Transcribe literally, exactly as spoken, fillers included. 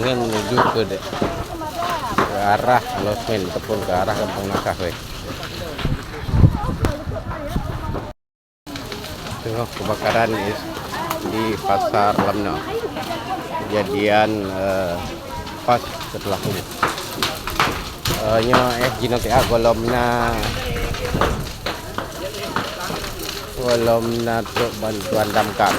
Nyan menuju ke de-, ke arah Losmen ataupun ke arah Gampông Nakah weh. Tengok kebakaran di, di Pasar Lamno. Kejadian, eh, pas setelah ini. Eh, nyoe eh jinoe ah golom na, golom na truk bantuan damkar.